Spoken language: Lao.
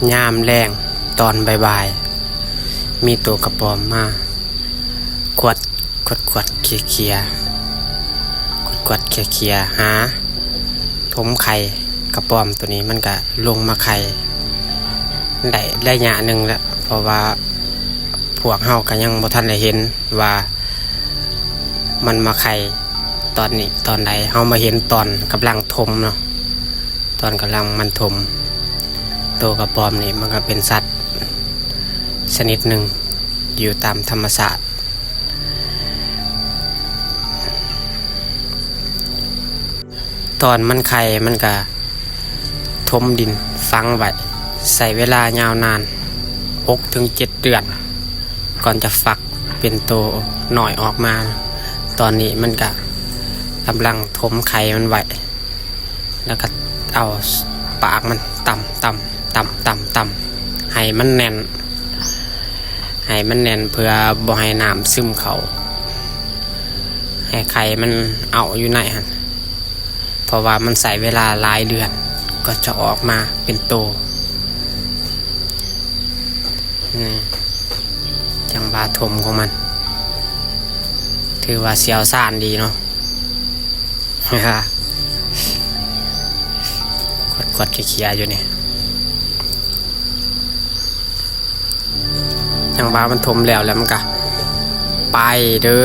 ຍາມແລງຕອນບ່າຍໆ ມີໂຕກະປອມມາກວດ ກວດໆເຄຍໆ ກວດໆເຄຍໆ ຫາ ຖົມໄຂ່. ກະປອມໂຕນີ້ມັນກະລົງມາໄຂ່ໄດ້ໄລຍະໜຶ່ງແລ້ວ ເພາະວ່າພວກເຮົາກະຍັງບໍ່ທັນໄດ້ເຫັນວ່າມັນມາໄຂ່ຕອນນີ້ຕອນໃດ. ເຮົາມາເຫັນຕອນກຳລັງຖົມເນາະ ຕອນກຳລັງມັນຖົມ. ໂຕກະປອມນີ້ມັນກະເປັນສັດຊະນິດໜຶ່ງຢູ່ຕາມທຳມະຊາດ. ຕອນມັນໄຂ່ມັນກະຖົມດິນຝັງໄວ້ ໃຊ້ເວລາຍາວນານຫົກເຖິງເຈັດເດືອນ ກ່ອນຈະຟັກເປັນໂຕນ້ອຍອອກມາ. ຕອນນີ້ມັນກະກຳລັງຖົມໄຂ່ມັນໄວ້ ແລ້ວກະເອົາປາກມັນຕຳ ຕຳ ຕຳ ຕຳ ຕຳ ໃຫ້ມັນແໜ້ນ ໃຫ້ມັນແໜ້ນ ເພື່ອບໍ່ໃຫ້ນ້ຳຊຶມເຂົ້າ ໃຫ້ໄຂ່ມັນເອົາຢູ່ໃນຫັ້ນ ເພາະວ່າມັນໃຊ້ເວລາຫຼາຍເດືອນກວ່າຈະອອກມາເປັນໂຕ. ນີ້ ຈັງຫວະຖົມຂອງມັນ ຖືວ່າຊ່ຽວຊານດີເນາະ. ກວດໆເຄຍໆຢູ່ນີ້ ຈັ່ງວ່າມັນຖົມແລ້ວ ແລ້ວມັນກະໄປເດີ.